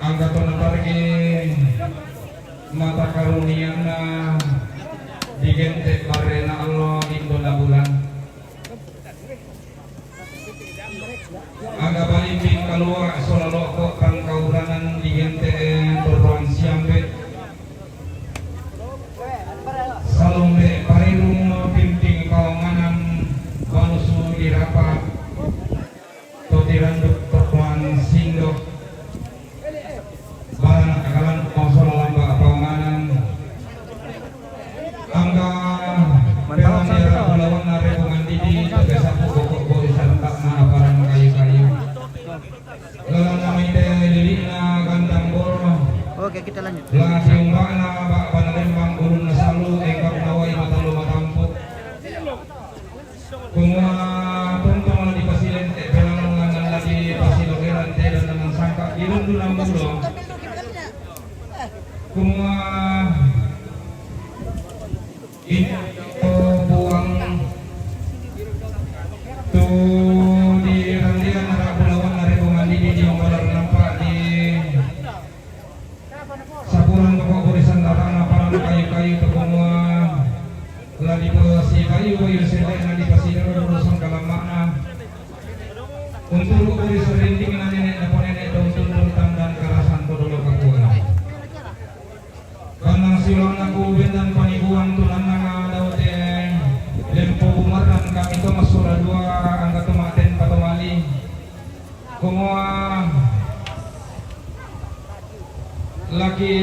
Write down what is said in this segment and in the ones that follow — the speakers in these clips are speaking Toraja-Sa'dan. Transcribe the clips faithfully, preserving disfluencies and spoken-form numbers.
Angga to natargi mata karunianna digente' barrena allo, indona bulan. Angga balimbing kalua' sola lo'ko' tangkauranan digente' torroan siambe'. Salombe parirung pimping paonganan balusu dirapa. To tiranduk tokoan sindo. Barang akalan kosol lamba paonganan. Angga pelang era bulawan are pengandidi tegesaku pokok boi sarta na aparan kayu-kayu. Lalang namaite lili'na gandang boro. Oke, kita lanjut. Lagi umba'na ba' bana lembang ulunna salu engkak nawai matallo matampu. Kumua tontong la dipasilente' pelang langngan la dipasilogeran te dan sangka' di rundunan bulo. Kumua itu buang tu di randian anak bulawan dari pengandidi di ombalar nampak di Sapuran toko burisan darana parang kayu-kayu toko mua. La dipasi bayu-bayu sele na dipasi dulu urusan kalamakna. Untuk buri serinding na nenek na ponene to untuk tandan karasan to dolo kakuan. Panang siulang naku bendan paniguan tunanna daute lempo bumaran kami to masura dua angka to maten patomali. Kumua laki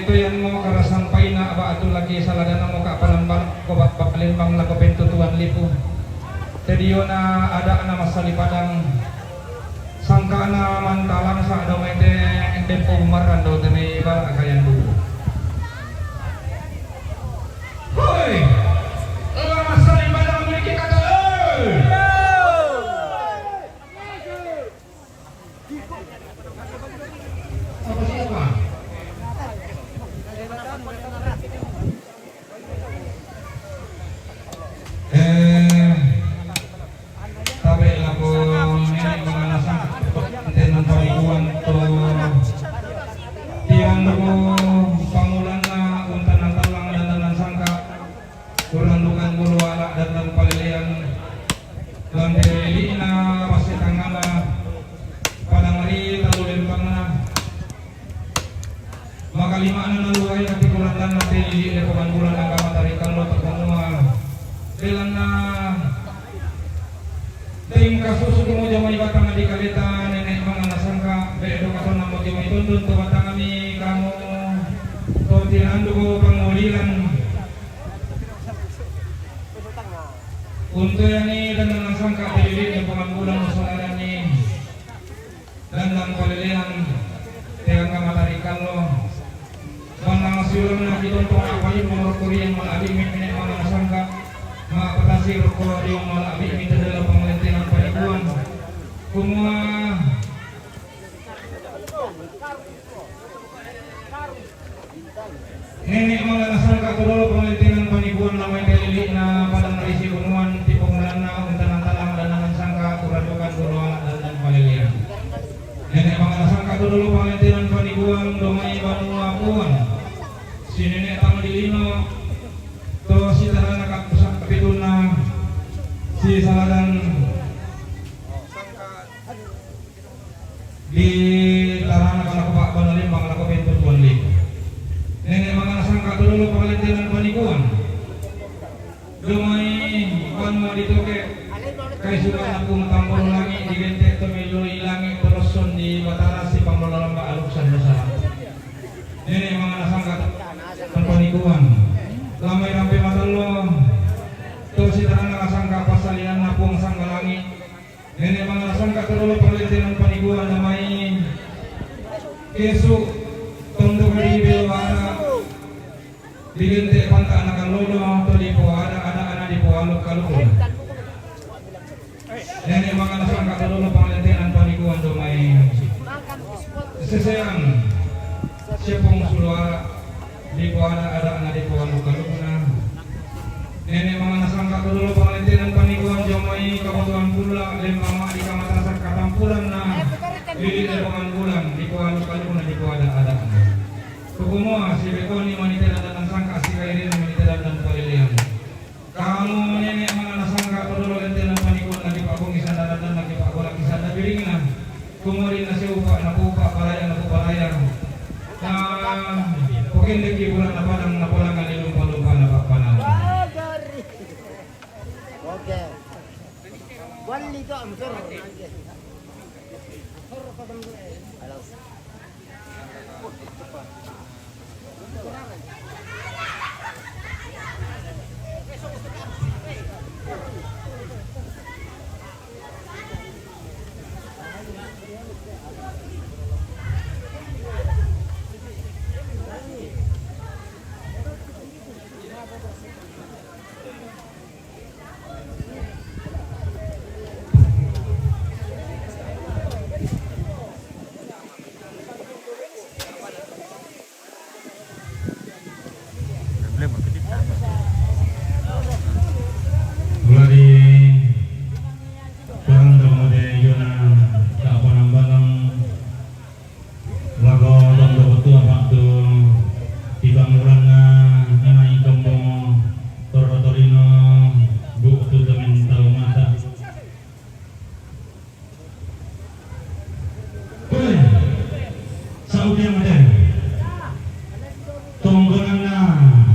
toyanmo karasampaina ba'tu laki saladanamo ka palambar ko bak-, bak lembang lako pentutuan lipu. Tediona ada'na massali padang. Sangka'na mantalang sa' dao mai te ende po bumarran dao te mai bala kayan dulu. Hoi! La massali padang muli kita talo. Apa siapa? Eh, tabe' lako nenek manganasang tenan paniguan to tiang lako pangulanna untanan tallang dan nanan sangka. Kurang dukan bulu ala dan palelean. Lambe lili'na passe tangngana padang ri talu lempangna. Makalima'na naluai napikurang dan nate lili' lepongan bulan agama tarikan lo takamua. Belanna tingka susu kumu jamai batang di kaleta nenek mangana sangka bedo katona mo jamai tundun to batangami kamu to tirandu ko pangulilan. Untu yani dan nasangka tiri di pangambulan musularani dan nang palelean teangka matari kallo. Bannang siulunna kitontong apalin nomor kuriang malabimi nenek manasangka ma patasi rokko dio malabimi tedela pangalentenan panipuan. Kumua Nenek mangana sangka tu dolo pangalentenan panipuan namai te lili'na padang risi bunuan ti pangulanna untanang talang dan nangan sangka tu radukan dolo anak dan dan palilian. Nenek mangana sangka tu dolo pangalentenan panipuan domai banua puan. Si nenek tang di lino to si tarana kapusang pitunna si saladan. Di tarana kalako bana lembang lako pentutuan lipu. Nenek mangana sangka tu dolo pangalentenan panikuan. Domai banua ditoke kai sukan aku tambor langi digente to meloi langi torosson di batara si pambola lamba aluksan dosa. Nenek mangana sangka panikuan. Lamai rampe matallo to si tarana sangka passalinanna puang sangga langi. Nenek mangana sangka tu dolo pangalentenan paniguan namai kesu tondok di belo ada digente panta anak lolo to dipo ada ada anak dipo aluk kalukun. Nenek mangana sangka tu dolo pangalentenan paniguan domai sesean sepong suluara. Dipoana ada'na dipoanu kalukna. Nenek mangana sangka tu dolo pangalentenan paniguan jomai kabutuhan pulla lembang ma di kamatasan katampulanna. Lili lebangan bulan dipoanu kalukna dipoanu. Kumua si Bekoni manite dandan sangka, si Kairene manite dandan palilian. Kamu nene manana sangka, padolo lentena panikun lagi pabungi sanda dandan lagi pabungi sanda piringna. Kumuri na siupa na pupa, palaya na pupalaya. Na pokendeki bulan na padang na pulangan di lumpa-lumpa na papanau. Oke. Walli to, am, sur. Halo. Mulai di Parang Tongode Yuna, tak panambalang. Lago tondo betua batu, tiba mulanna, nai tombo, toro torino, buktu temen tau mata. Kue, saudia mate. Tonggonanna,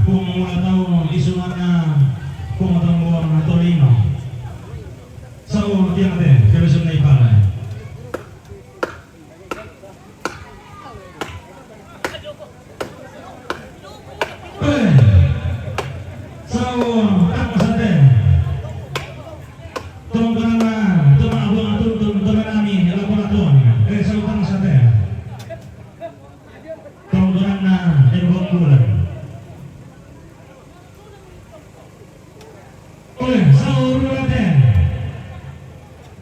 pung mula tau, isunganna, pung tombo, torino. Saudia mate, kebesun naipala. Eh, sau, tang sate. Tonggonanna, tuma abu atun tun, tun nami, lapor atun. Eh, sau tang sate. Tonggonanna, eh, bulan. Oleh saururate,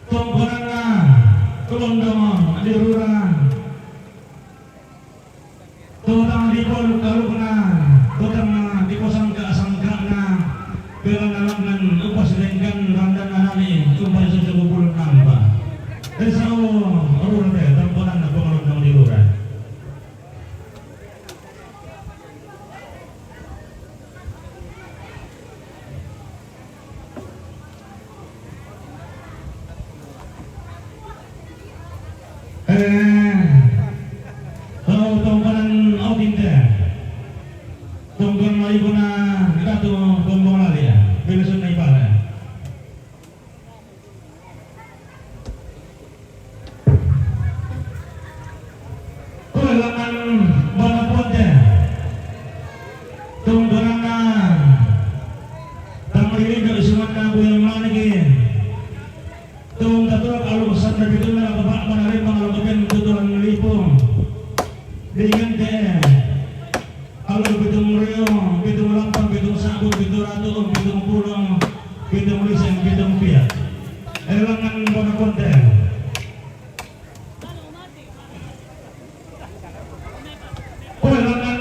tongkonanna kelondongan di rura, totang di poluk-kalukna, totang di posangka-sangkana, bela nalangan upas lengkan randan nani, upas susu bubulun nampa. Esau rurate, tongkonanna pengelondong di rura. Eh, tau tongkonan audinte. Tongkon malikuna datu gombong lali ya. Bila sun naipala. Kulangan balaponte. Tunggananna. Tang lilido sumanna buyang maniki. Tung tatuak alu sanda bituna bapak manarima alu kepin tutulan lipung. Dengan te. Alu pitung riu, pitung lampang, pitung sabun, pitung ratu, pitung puluh, pitung lisen, pitung piak. Elangan bona konten. Elangan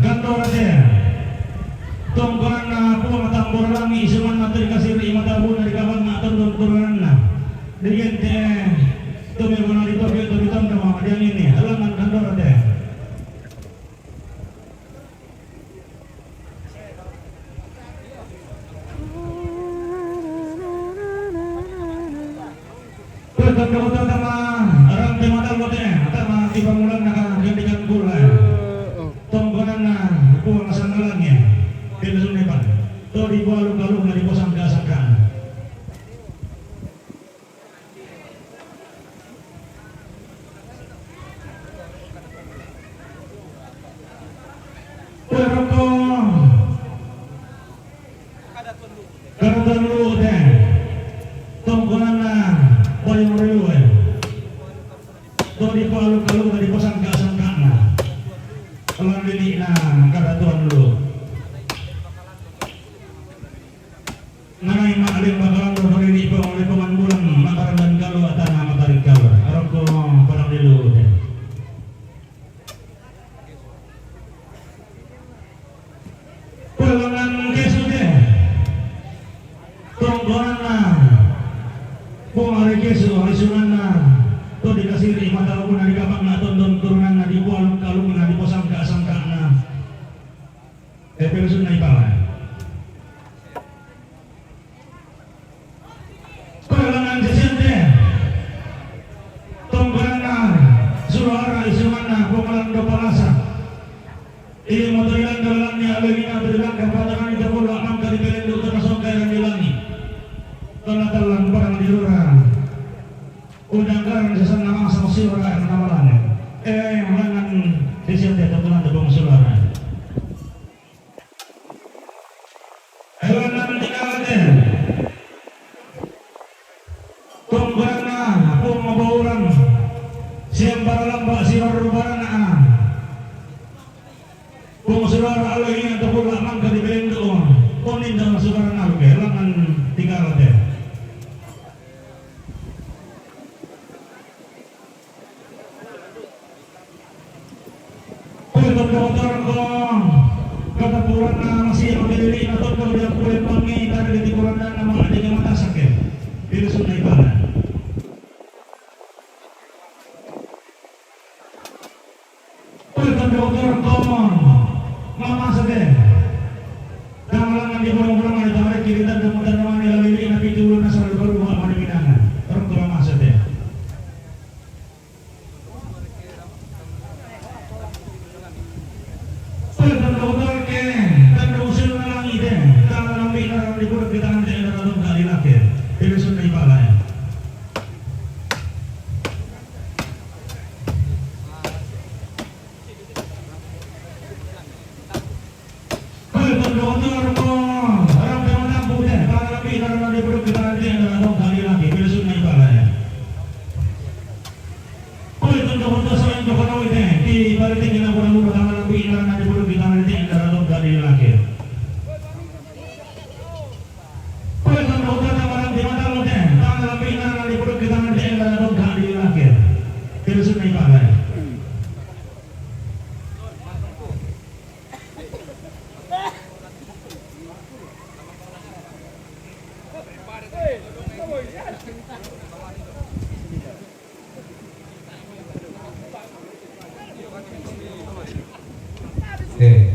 gandora te. Tongkoranna puang tambor langi, isuman materi kasiri mata buna di kawan na tondon turunanna. Digente tumi bona di topi, topi tondo, diang ini. Elangan gandora te. Pertanda utama, arang di mata lote, utama di bangunan naka gantikan gula. Tonggonanna, buang asal ngalangnya. Bila sundepan. To di bualu kalu na di posang kasangkaan. Perko. Karatan lu te. Tongkonanna payung riwe. To di palu-palu na di posangka-sangkana. Lan lili na karatuan lu. Nanai ma'lim bakalan dosa diri pong, lipungan bulan, makarandan kalu atana matarik kalu. Rokko padang dilu te. Pulangan kesu te. Tonggonanna. Pong ari kesu, ari sunganna. To dikasiri mata guna di kapak na tondon turun Sumanna Pong Lando Palasa. Iya moto ri lando lalangnge allo lino tu ri langka patanani tapola mangka ri pelendu termasongkai randilangi. Tella-tellang parang di lura. Udangkarang sesanna masa siora namalangnge. Eh, mangan di siate tetunan tepung sulara. Ewanna mendikate. Tongkoranna Pong Mabaurang, siampara lamba siwarru barana. Pong Sulara allo ina tapola mangka di pelendu, oninna masubarana luke langan tikalate. Pole tondoko toroko, katappuranna masiha mabelili'na tondoko ri Ampule Pangngi, tare ri tikurannanna ma'deke matasake. Pile sunna ipala. Pole tondoko toroko, mamasake. Tamalangan di pura-pura mani tamareki ri tandemu-tandemani lalili'na pitu ulunna sare baruwa mani minanga. Rokko mamasake. Pole tondoko toroko, tandemu usilna langite, tala nambi'na rara di pura kita nanti ada tongka di lake. Pile sunna ipala. Pole tondoko toroko, rampe matampu te, tala nambi'na rara di pura kita nanti ada tongka di lake. Pile sunna ipala. Pole tondoko tosa yang toko nawi te, ti paritikina pura-pura tala nambi'na rara di pura kita nanti ada tongka di lake. Pole tondoko tama malambi matallo te, tala nambi'na rara di pura kita nanti ada tongka di lake. Pile sunna ipala. Eh,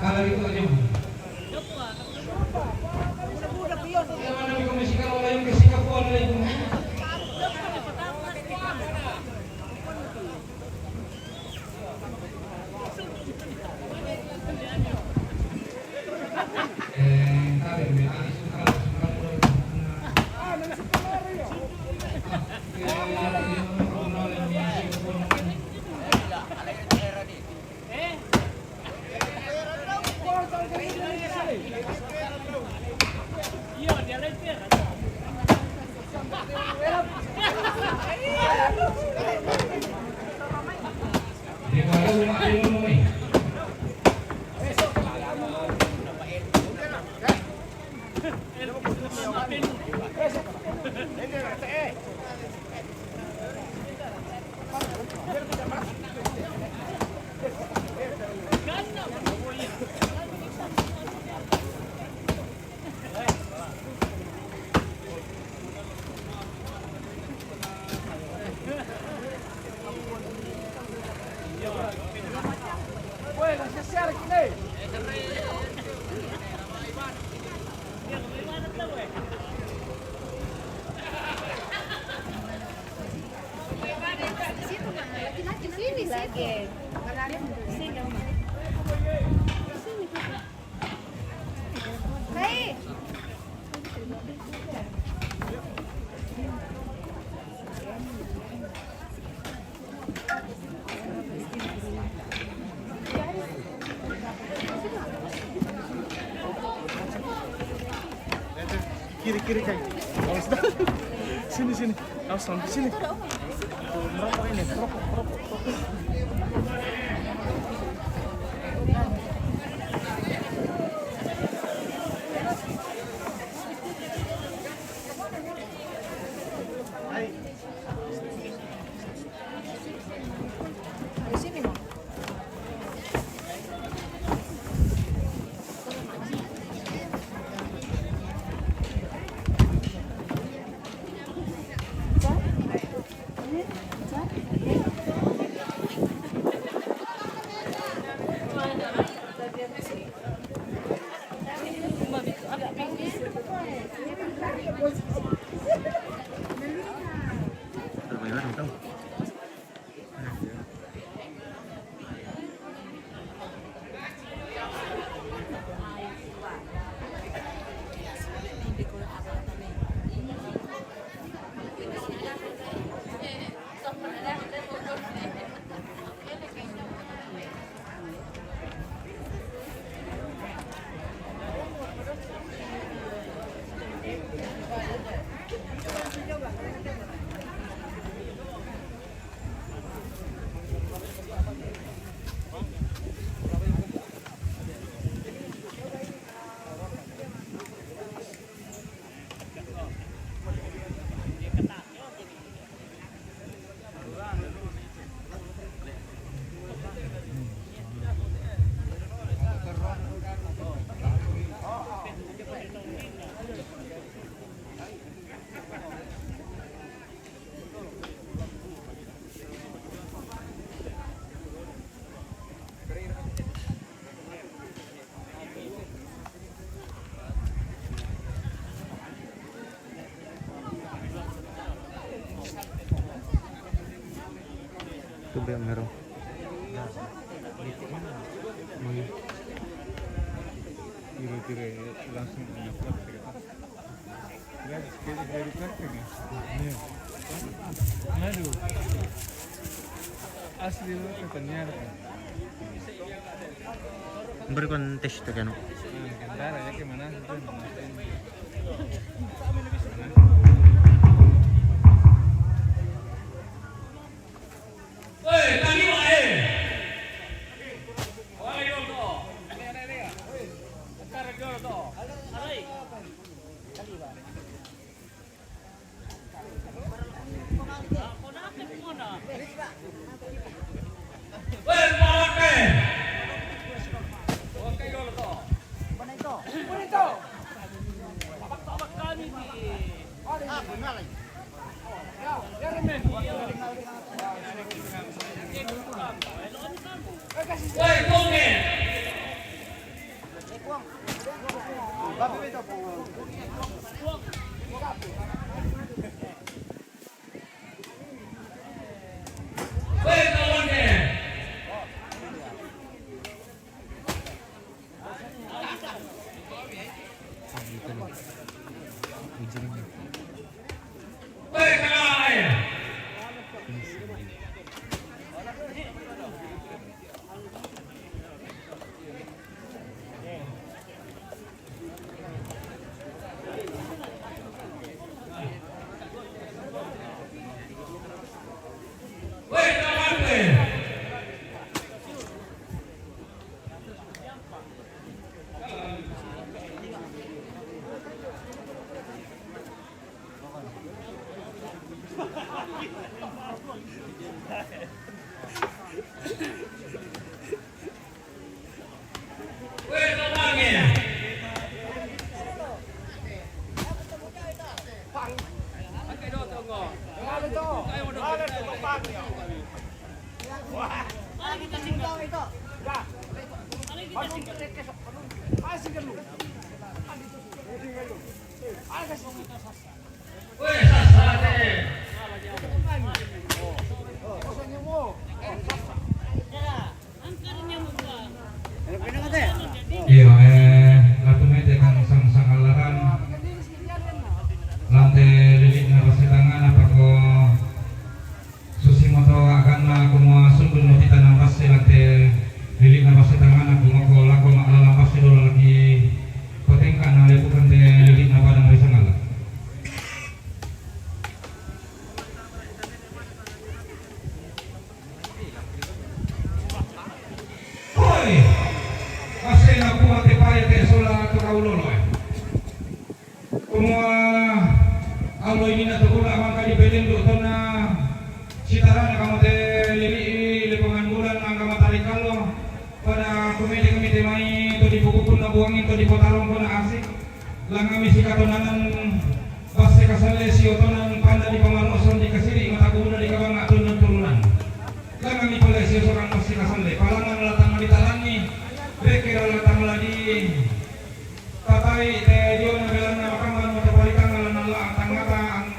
kalau itu aja. Sini lagi. Sini, Oma. Sini. Hai. Kiri, kiri, Cai. Awas dah. Sini, sini. Awas, sampai sini. Tuh, merokok ini, merokok, merokok, merokok. Meron. Uy. Tira-tira, eh, langsung ini. Ya, sekali dari belakang ya. Iya. Aduh. Asli lu katanya. Beri kontes tu kan. Nah, kentara ya, gimana? Iyo, eh, latu mete kan sang-, sangalaran. Lante lilik na basi tangana pako susi moto aganna kumua sundun moti tanang basi lante lilik na basi tangana kumoko lako ma'lalang basi dolo lagi potengka na lepukan te lilik na padang ri sangala. Hoi! Asena pua te pae te sola to kau lolo, eh. Kumua aulo ini na tokuna mangka di pelendu tona sitarana kamu te lili lepongan bulan angka matari kalo pada kumete-kumete mai to di pukupun na buangin to di potarong kona asik. Langami si katonanan base kasalle si otonan panda di pamaroson di kasiri mata kumuna di kabanga tunun turunan. Langami pale si osorang base kasalle palangan latang di tarani. Beke latang lagi. Tatai te diona belanna makamban mata paritang lana la tangata ang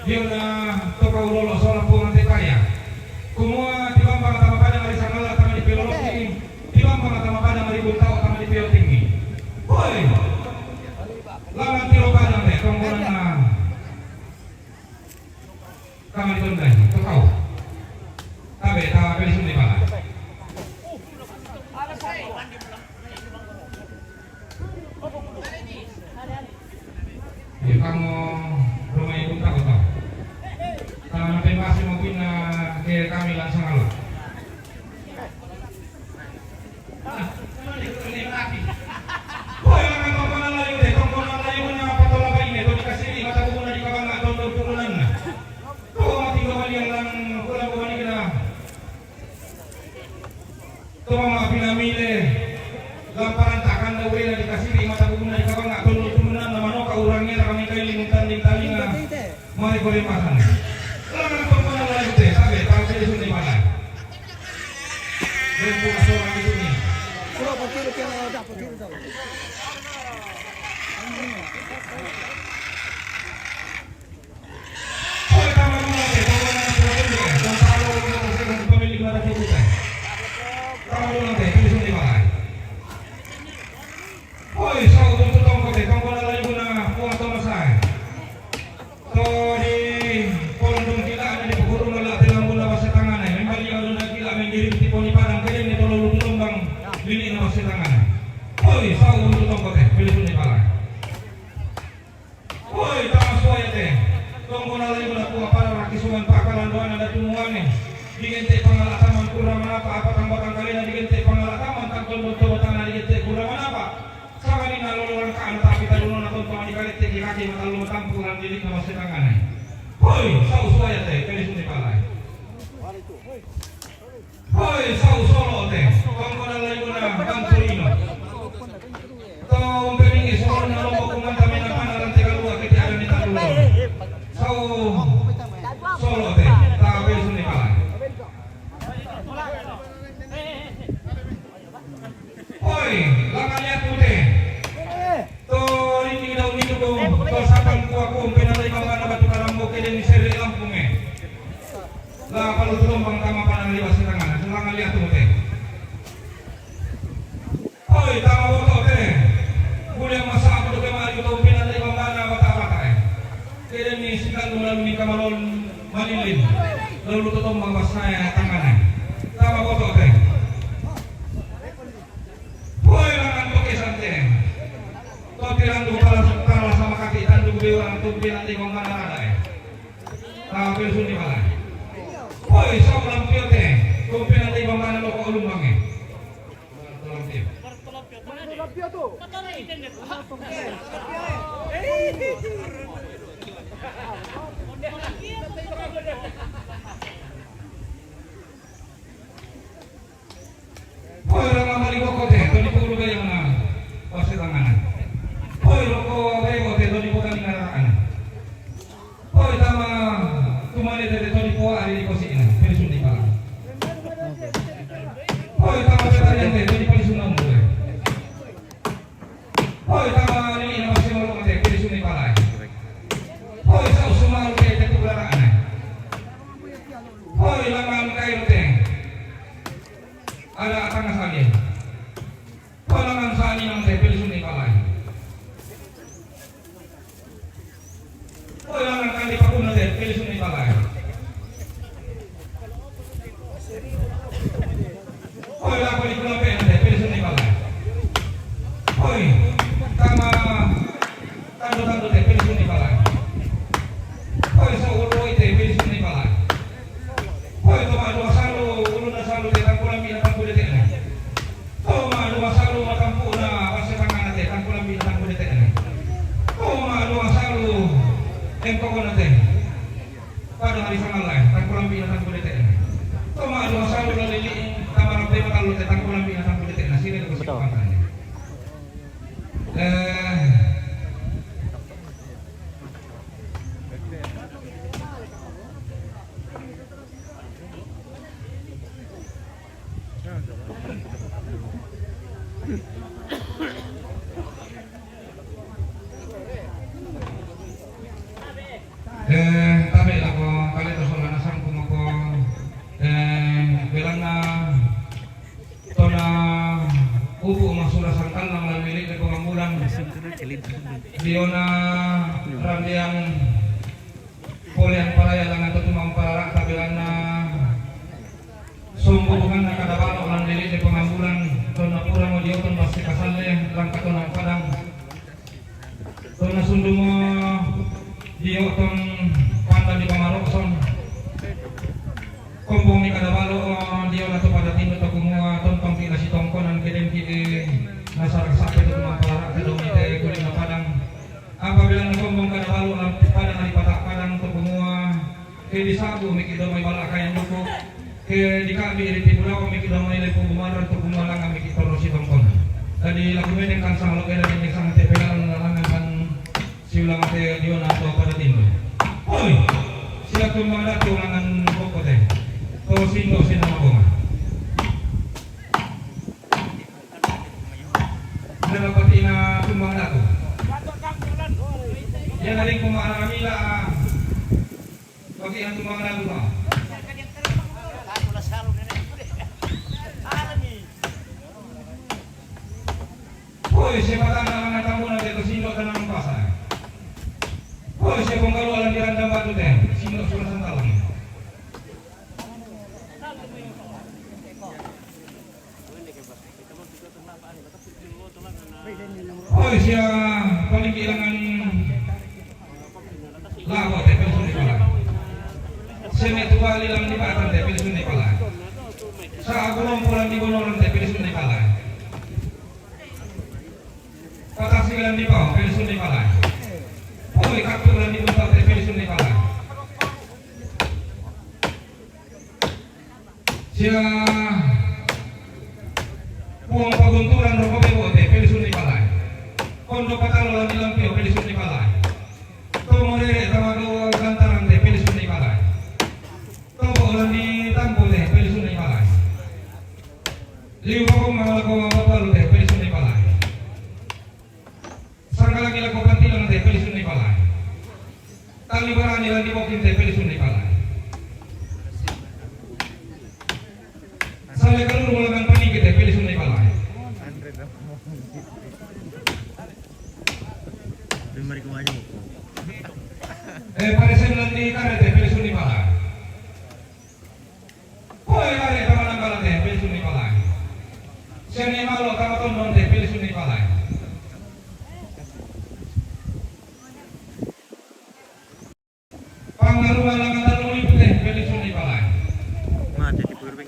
Diona to kau lolo sola Puang te kaya. Kumua tibambang tama pada mari sangala tama di pelo loki, tibambang tama pada mari buntau tama di pelo tinggi. Hoi. Lawan tiro padang te tonggonan na. Kama di tondai to kau. Tabe tawa peli sumni pala. Iya, kamu rumah ibu tak kota. Tangan pembasi mau pindah ke kami langsung halo. Boy, akan kau pernah layu deh, kau pernah layu punya apa tolak ini, kau dikasih di mata buku dari kawan nggak tonton turunannya. Kau mati kau balik yang lang, pulang kau balik kena. Toma mapinamile lamparan takanda uwena dikasiri mata bubunna dikabanga tollo tulunanna manoka urangngera kami kaili mutanding talinga mare kore pasang. Lama tongkona lagi te tabe tau kede sunni mana. Lempu asora di sunni. Diri tiponi padang kedeni tolo lutu tombang, lili na masih tangana. Hoi, sau lutu tongko te, pili suni pala. Hoi, tama suaya te. Tongko na layu na kuwa pala raki suman pakalan doana da tumuane. Digente pangala taman kura manapa apa tang batang kalena digente pangala taman tang tondo tobatana digente kura manapa. Sangani na lolo langkaan tapi taluno na tonto mani kalete di kaki matalu matampu lan lili na masih tangana. Hoi, sau suaya te, pili suni pala. Hoi, sau solo te, tongko na layu na bang Torino. To umpening isoro na lombo kumanta mena pana rante kalua keti ada ni taluno. Sau solo te, ta pili suni pala. Hoi, langan lihat pute. To ini daun itu ko, to satang kuwa ko, pena dari mama na batu karambo kede ni sere lampunge. La palu tulong bang tama pana dari basi tangana, langan lihat pute. Hoi, tama boto te. Kuliah masa aku doke mari to pena dari mama na bata bata e. Kede ni singkat lu lalu ni kamalon malilin. Lalu to tombang basaya tangana. Tama boto te. Hoi, langan toke sante. Toke landu pala, pala sama kaki tandu bewa tumpi nanti mangkana ada e. Tapi suni pala. Hoi, sau lampio te. Tumpi nanti mangkana loko ulung bange. Lampio. Hoi, ranga mali boko te, toni pulu gaya na. Pasi tangana. Hoi, roko gaya te, toni pulu gaya na. Hoi, tama tumane te, toni pulu ari di kosi na. Pili suni pala. Hoi, tama te, toni pali suna mule. Hoi, tama ni na masih malu mate, pili suni pala. Hoi, sau suma te, te tu lara ana. Hoi, langan kai te. Ada atanga sani. Hoi, langan sani nang te, pili suni pala. Hoi, langan kali pakuna te, pili suni pala. Hoi, la pali kuna pe te, pili suni pala. Hoi, tama tandu tandu te, pili suni pala. Hoi, so ulu te, pili suni pala. Hoi, toma dua salu, ulu na salu te, tangkulambi na tangku de te. Toma dua salu matampu na wase tangana te, tangkulambi na tangku de te. Toma dua salu empoko na te. Pada hari sangalai, tangkulambi na tangku de te. Toma dua salu lalili, tama rampe matalu te, tangkulambi na tangku de te. Sini ko. Betul. Eh. Eh, tabe lako kale to sola nasang kumoko, eh, belana tona upu masura sangkal nang lalili de pengambulan. Diona randiang Polean paraya langan to tumang parara kabilana. Sumbu bungan na kada balo lan lili de pengambulan, tona pura mo dioton basi kasalle langka tona padang. Tona sundu mo dioton panda di pamarokson. Kombong ni kada balo, diona to pada tindo to kumua, tontong kila si tongkonan kedengki di nasar sape to tumang parara kadong ite kulit na padang. Apabila na kombong kada balo lam padang ari patak padang to kumua, ke di sagu miki domai bala kayan duku, ke di kami iri tipu dawa miki domai lepu bumaran to kumua langa miki toro si tongkon. Tadi laku meneng kan sang lo kena dendeng sang te pelan na langan kan siulang te diona to pada tindo. Hoi, siap tumbang datu langan bokote. To sindo sinama bonga. Nalapati na tumbang datu. Yang ada yang pemaham kami lah. Bagi yang tumbang datu lah. Hoi, siapa tanah mana tamu nanti ke sindok tanah pasar. Hoi, siapa kalau alam jalan dapat tu teh. Sindok surat santau ni. Agolompo lan di Bonoran te pelesun na i palae. Patasi lan di Pao pelesun na i palae. Poi Kattu lan di Bunta te pelesun na i palae. Sia Puang Pagunturan Rokobebo te pelesun na i palae. Kondo Patalo lan di Lampio pelesun na i palae. Tomo Rere Tamado Gantaran te pelesun na i palae. Tobo lan di Tampo te pelesun na i palae. Liu Pagomang lako Mapalo te pelesun na i palae. Sangkalangi lako Pantilang te pelesun na i palae. Tali Barani lan di Bokin te pelesun na i palae. Sale Kalurung lan Paniki te pelesun na i palae. Eh, Paresen lan di Kare te pelesun na i palae. Poi Kare Tamanambala te pelesun na i palae. Sia ni Malo Tamatondon te pelesun na i palae. Pangarungan lan Tallung Lipu te pelesun na i palae. Mate ti purbe.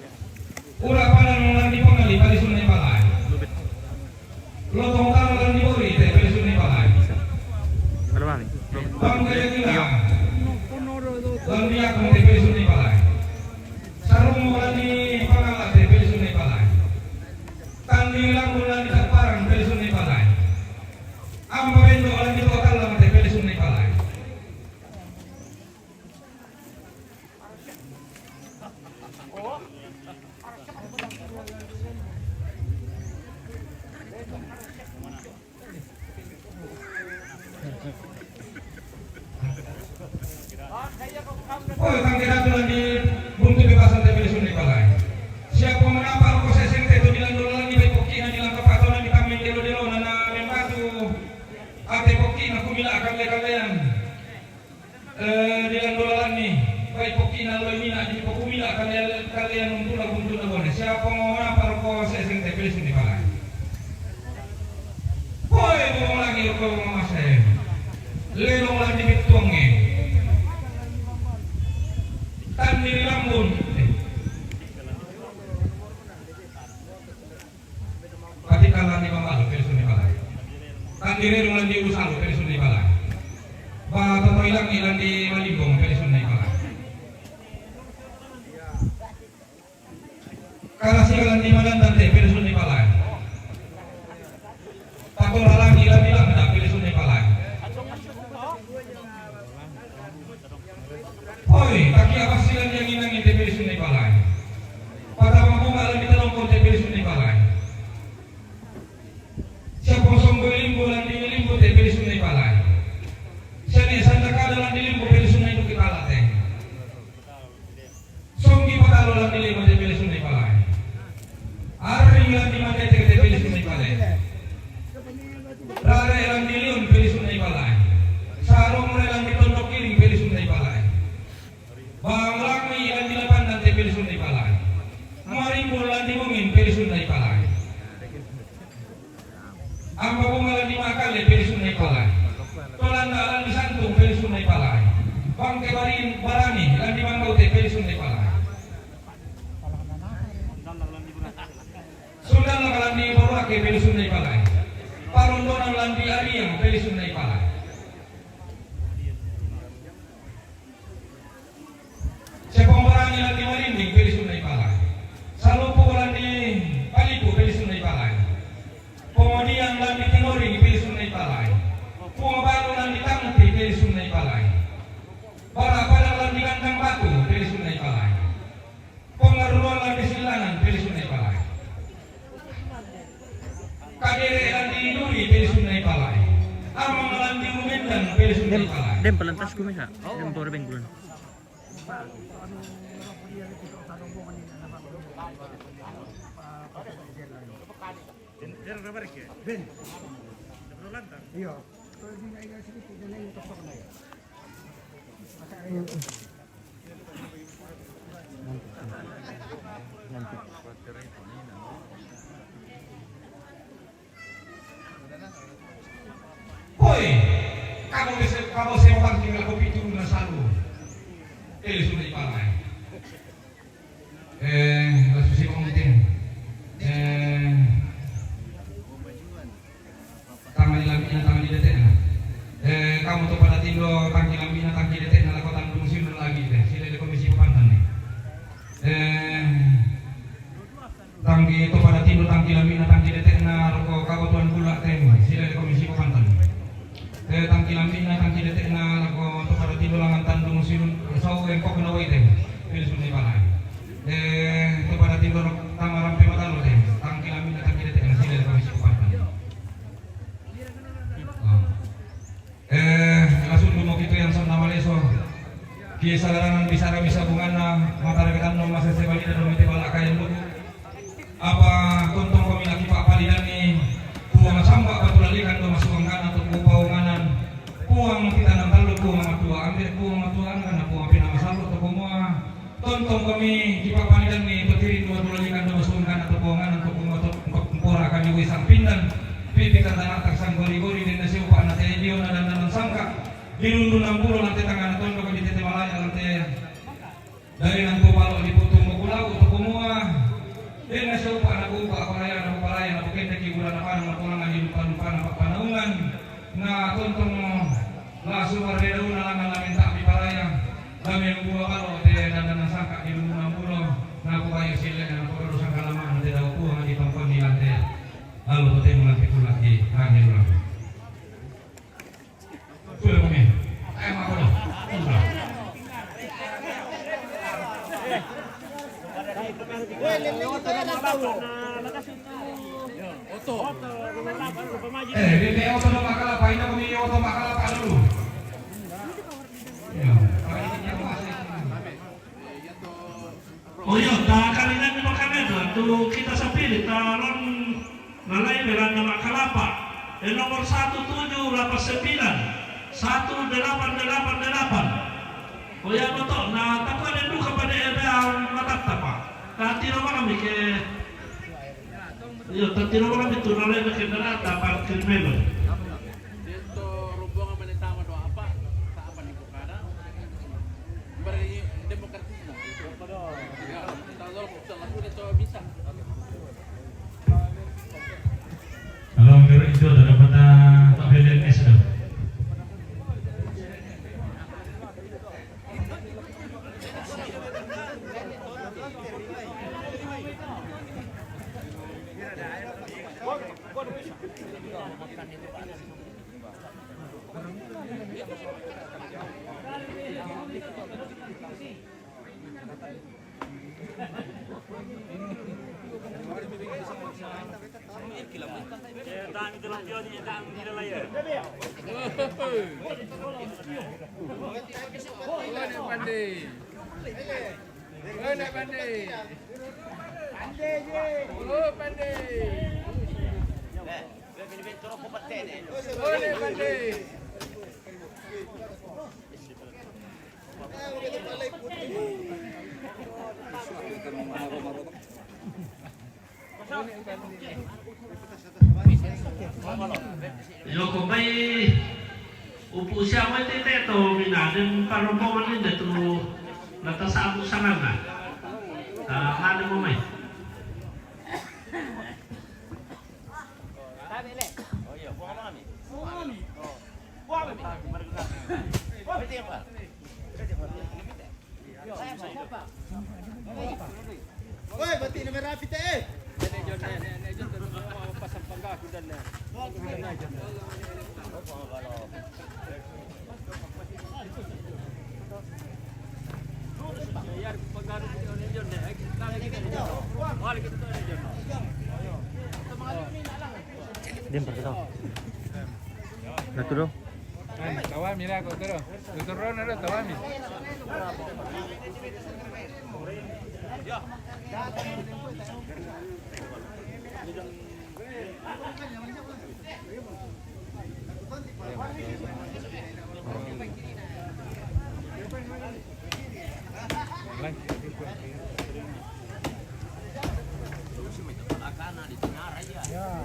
Ura Panan lan di Pangali pelesun na i palae. Lubit. Lotong Taro lan di Bori te pelesun na i palae. Ada bang. Bang Kaya Kila. Iyo. Lan di Akung te pelesun na i palae. Sarumo lan di Pangala te pelesun na i palae. Tandiri Lambun lan di Taparang pelesun na i palae. Amba Bendo lan di Totalang te pelesun na i palae. Oi, tangke datu lan di Buntu Bebasan te pelesun na i palae. Sia Pongo Napa Roko Seseng te to di Landolalan ni Bai Pokkina di Langkapato na di Tammen Delo-delona na Membatu. Ate Pokkina kumila kalle-kallean. Eh, di Landolalan ni Bai Pokkina loi mina di Pokumila kalle-, kallean untuna buntuna bone. Sia Pongo Napa Roko Seseng te pelesun na i palae. Poi Bongo Langi Roko Mamasae. Lelong lan di Bettuange. Tandiri Lambun. Eh. Patikka lan di Mambalu pelesun na i palae. Tandiri Rerung lan di Ulusalu pelesun na i palae. Ba Totoilangi lan di Malimbong pelesun na i palae. Karasiga lan di Manandan te pelesun na i palae. Patoralangi lan di Langda pelesun na i palae. Oi, Takia Basi lan di Anginangin te pelesun na i palae. Patabang Bunga lan di Talongkon te pelesun na i palae. Sia Pongo Songgoi Limbu lan di Limbu te pelesun na i palae. Sia ni Sandakada lan di Limbu pelesun na i Dukitala te. Songgi Patalo lan di Lima te pelesun na i palae. Arring lan di Matete te pelesun na i palae. Rare lan di Liun pelesun na i palae. Sarong Re lan di Tondok Kiring pelesun na i palae. Bang Langi lan di Lapandan te pelesun na i palae. Marimbun lan di Mungin pelesun na i palae. Amba Bunga lan di Makale pelesun na i palae. Tolanda lan di Santung pelesun na i palae. Bang Kebarin Barani lan di Manggaute pelesun na i palae. Sundallaka lan di Borwake pelesun na i palae. Parundonan lan di Ariang pelesun na i palae. Sia Pongo Barangi lan di Marinding pelesun na i palae. Salupu lan di Palipu pelesun na i palae. Pongo Diang lan di Tinoring pelesun na i palae. Pongo Balu lan di Tangti pelesun na i palae. Bara Padang lan di Gandang Batu pelesun na i palae. Pongaruluan lan di Silanan pelesun na i palae. Kadere lan di Duri pelesun na i palae. Amang lan di Rumendan pelesun na i palae. Dem palantas kumisa. Dem tore bengkulan. Iyo. Hoi, kamo bese, kamo sewa bangking lako pitu na salu. Pelesun na i palae. Eh, lasu si Bang Uting. Tangki to pada tindo, tangki lambina, tangki detekna, roko kabo tuan pula te, sila de komisi ko pantan. Te tangki lambina, tangki detekna, roko to pada tindo langan tandung sinun, sau engkok na wai te, pil sunni balai. Te to pada tindo tama rampe matalo te, tangki lambina, tangki detekna, sila de komisi ko pantan. Oh. Eh, langsung dulu kita yang sama maleso. Ki sagaranan bisara bisa bunganna, mataragetan no masa sebalida no mite bala kayan luku. Apa tontong ko milaki pa palidan ni, puang samba patulalikan do masuang kana to kupaunganan. Puang kita nang talu puang matua ambe puang matua angana puang pina masalu to kumua. Tontong kami di papanidan ni to tiring dua bulan ikan dua sungan atau kuangan atau kumo to mpora kami wi sang pindan. Pipi kata natak sang gori-gori dan nasi upa na te dio na dan dan sangka. Di rundu nang bulo nang te tangan tondo kami tete malaya nang te. Dari nang to balo di putung mo kulau to kumua. Dan nasi upa na kupa paraya na paraya na bukenda ki gura na panang na tulangan di lupa-lupa na panaungan. Na tontong mo. Lasu marreda una langan la minta mi paraya. Lame bua balo te danda na sangka di rumuna bulo. Na ko bayo sile na ko dosa kalama na te dau puang di pangkon di lante. Alo to te mulang pitulak di kami ulang. Sudah kami. Ayo mako do. Sudah. Eh, di oto no makalapa, ina kami oto makalapa dulu. Ya, oh iya, ta kali nang makan itu tu kita sapili talon nalai belanda makalapa. Eh, nomor satu tujuh lapan sembilan, satu delapan delapan delapan. Oh iya, betul. Nah, tapi ada duka pada ada matatta, Pak. Nah, tiro mana mi ke Iyo, tatiro mo kami tu nalai na kendaraan ta parkir melo. Dentro rombongan menetama doa apa? Tak apa di Bukana. Beri demokratis na. Ya, tak tahu salah sudah coba bisa. Kalau menurut itu ada pada Pak P D N S tu. Iyo, ko mai upu sia mai tete to mina den parombongan ni de tu nata sabu sanana. Ah, mana mo mai? Oi, bati na merapi te, eh. Din, pergi dong. Nah, turun. Tawami la ko toro. Toro na lo tawami.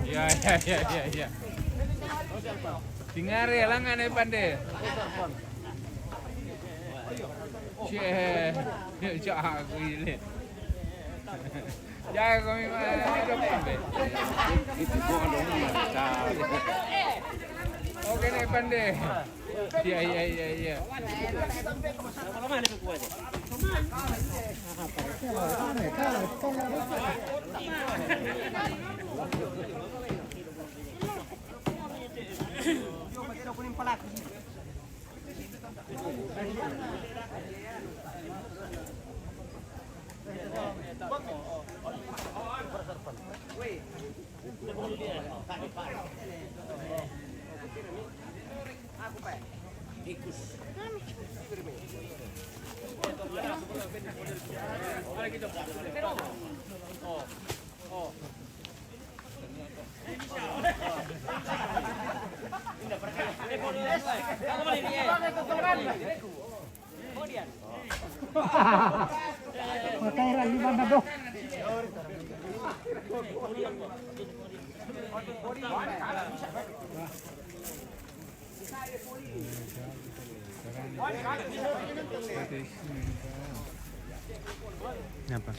Ya, ya, ya, ya, ya. Tingare langan e pande. Cie, jago ile. Jago mi ma, ni ko pande. Itu gua dong. Oke, nih, pandai. Iya, iya, iya, iya. Makairan di mana, Dok? Apa?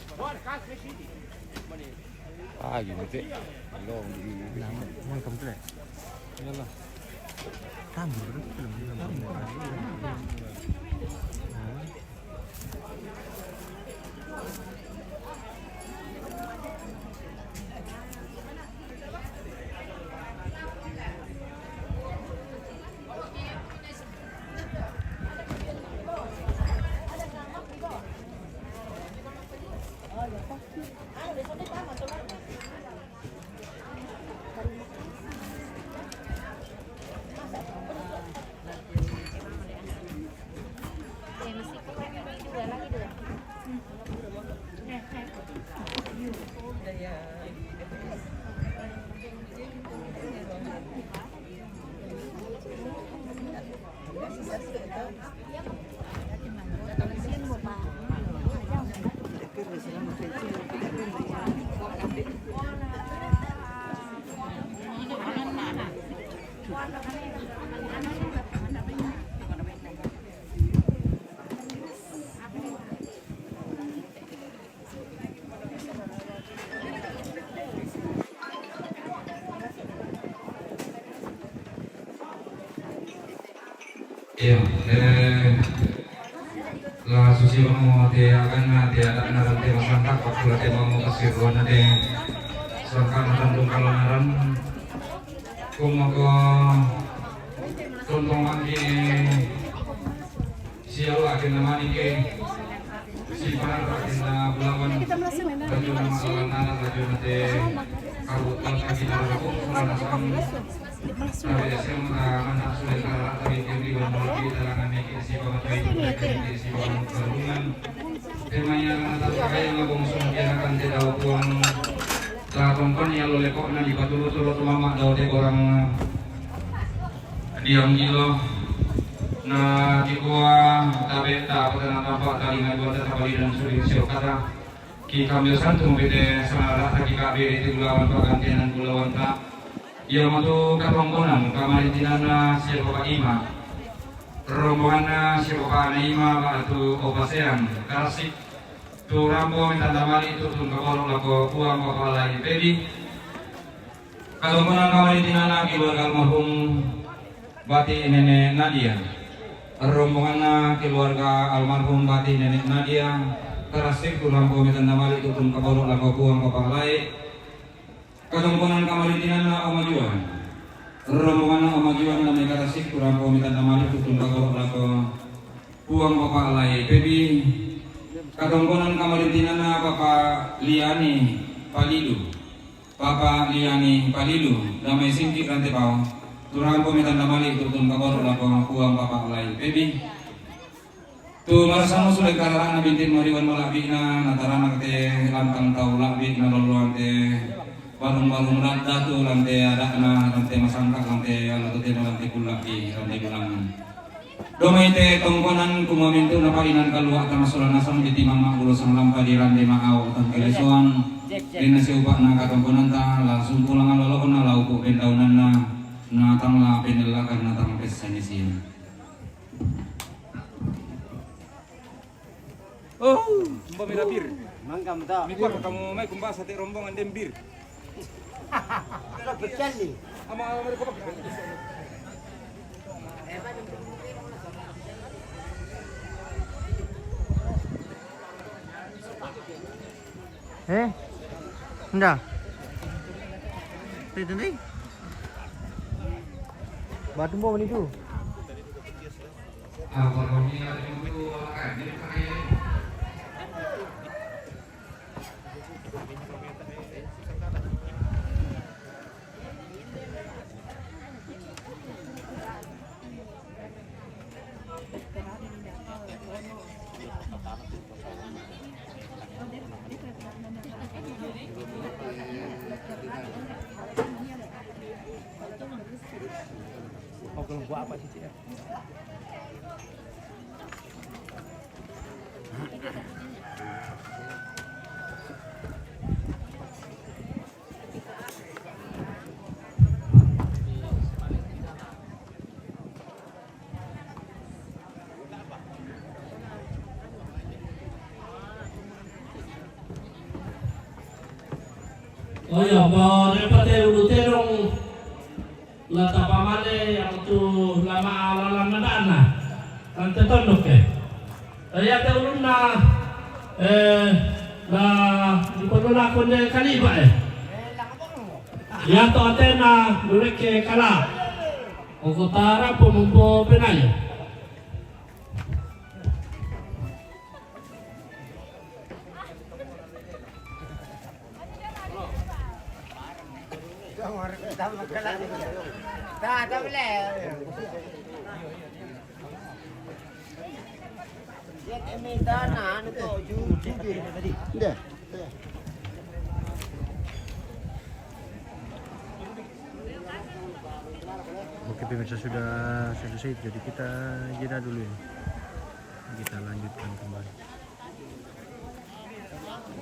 Ah, gini, Cik. Belum. Nama, mau komplek. Iyalah. Tamu, belum. Iya, eh, la susi mo te akan na te ada na te masanta waktu te mau kasih ruan te sangka na tantung kalau naran kumako tuntung mangki. Siapa akhirnya manike, si para akhirnya bulawan, baju nama awan anak, baju nate, kabutan akhirnya rakung, kurang asam, tapi asam, anak sudah kalah, tapi dia di bawah lagi, dalam anak si bawah, tapi dia di si bawah, kerungan. Temanya anak tak pakai, ngabong sungkian akan tidak puang, tak tongkon ya lo lekok, na di patulu-tulu, mama, dau te orang. Diam gilo. Na kikua tabe ta patana tampa talinga dua tata palidan suri sio kata. Ki kambio santu mabete sanara ta ki kabe ti gulawan pagantianan gulawan ta. Ia matu katongkonan kamarintinana sio papa ima. Rombonganna sio papa na ima la tu opasean karasik. Tu rampo mitanda mali tu tun kaboro lako puang papa lai pedi. Katongkonan kamarintinana keluarga almarhum Bati Nenek Nadia. Rombonganna keluarga almarhum Bati Nenek Nadia. Karasik tu rampo mitanda mali tu tun kaboro lako puang papa lai. Katongkonan kamarintinana Oma Juan. Rombonganna Oma Juan nami karasik tu rampo mitanda mali tu tun kaboro lako puang papa lai pebi. Katongkonan kamarintinana Papa Liani Palidu. Papa Liani Palidu, damai singki rante pau. Tu rampo mitanda mali tu tun kaboro lako puang papa lai pebi. Tu marasa musu le kararana bintin mariwan malabina, na taranak te lantang tau labi na loloan te barung-barung ranta tu lante adakna, lante masangka, lante ala tu te lante kulabi, lante bulangan. Domai te tongkonan kumamintu na painan kalua tang sulan asang di timang ma ulo sang lampa di rande ma au tang kelesoan. Dina si upak na katongkonan ta langsung pulang alolo na lauku pendaunanna na tang la penelakan na tang pesanisian. Oh, mbak mira bir. Mangga mata. Mikir kamu mai kumbasa te rombongan dem bir. Betul ni. Ama ama ko. Eh? Nda. Tadi, tadi. Batu bom ni tu. Oh ya, ba repate ulu tedong la tapamale yang tu lama alalan nadana. Tante tondok ke. Iya te ulunna, eh, la dipalula konde kaliba eh. Iya to atena duleke kala. Oko tara pomompo penayo. Oke, pemirsa, sudah selesai, jadi kita jeda dulu ini. Kita lanjutkan kembali.